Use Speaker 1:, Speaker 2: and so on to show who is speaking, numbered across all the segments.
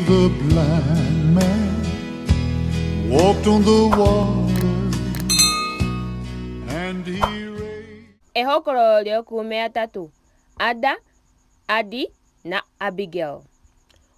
Speaker 1: the blind man, walked on the water, and he raised.
Speaker 2: Ehokololo lyookuume yatatu, Ada, Adi naAbigail.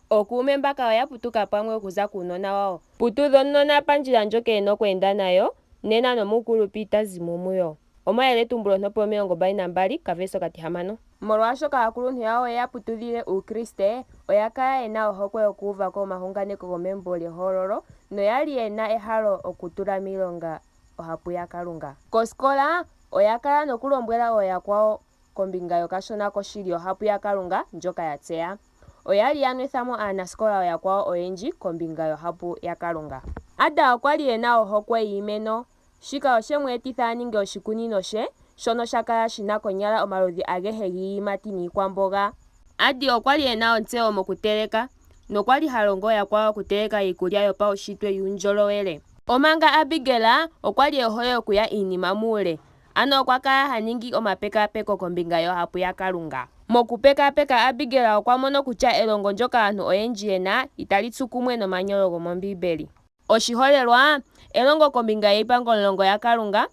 Speaker 2: Ookuume mbaka oya putuka pamwe okuza kuunona wawo. Putudha omunona pandjila ndjoka e na okweenda nayo, nena nomuukulupe ita zi mo muyo. Omayeletumbulo ontopo 22 kaverse okatihamano. Molwaashoka aakuluntu yawo oye ya putudhile Uukriste, oya kala ye na ohokwe yokuuva ko omahunganeko gomembo lyEhololo noya li ye na ehalo okutula miilonga Ohapu yaKalunga. Kosikola, oya kala nokulombwela ooyakwawo kombinga yokashona koshili yOhapu yaKalunga ndjoka ya tseya. Oya li ya nwetha mo aanasikola ooyakwawo oyendji kombinga yOhapu yaKalunga. Ada okwa li e na ohokwe yiimeno. Shika oshe mu etitha a ninge oshikunino she, shono sha kala shi na konyala omaludhi agehe giiyimati niikwamboga. Adi okwa li e na ontseyo mokuteleka, nokwa li ha longo yakwawo okuteleka iikulya yopaunshitwe yuundjolowele. Omanga Abigail okwa li e hole okuya iinima muule, ano okwa kala ha ningi omapekaapeko kombinga yOhapu yaKalunga. Mokupekaapeka Abigail okwa mono kutya elongo ndyoka aantu oyendji ye na itali tsu kumwe nomanyolo gomOmbiimbeli. Oshiholelwa, elongo kombinga yiipangomulongo yaKalunga,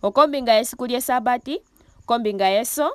Speaker 2: okombinga yesiku lyEsabati, kombinga yeso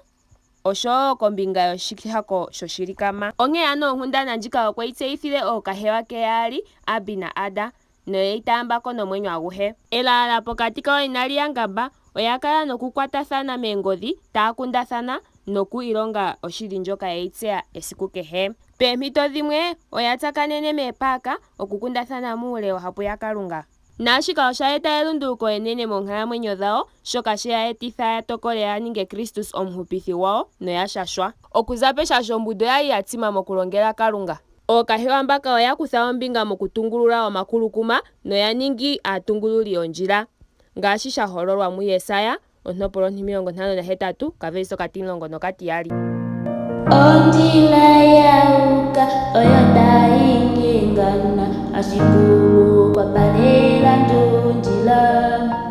Speaker 2: osho wo kombinga yoshihako shoshilikama. Onkee ano onkundana ndjika okwe yi tseyithile ookahewa ke yaali, Abi naAda, noye yi taamba ko nomwenyo aguhe. Elaala pokati kawo inali ya ngamba, oya kala nokukwatathana meengodhi, taya kundathana noku ilonga oshili ndjoka ye yi tseya esiku kehe. Peempito dhimwe, oya tsakanene meepaaka okukundathana muule Ohapu yaKalunga. Naashika osha eta elunduluko enene moonkalamwenyo dhawo, shoka she ya etitha ya tokole ya ninge Kristus Omuhupithi gwawo noya shashwa. Okuza peshasho ombunda oya li ya tsima mokulongela Kalunga. Ookahewa mbaka oya kutha ombinga mokutungulula omakulukuma noya ningi aatungululi yondjila, ngaashi sha hololwa muJesaya ontopolwa ontimilongo 58 okavelise okatimulongo nokatiyali.
Speaker 3: Ondjila ya uka oyo tayi nyengana, ashike okwa palela ndje ondjila.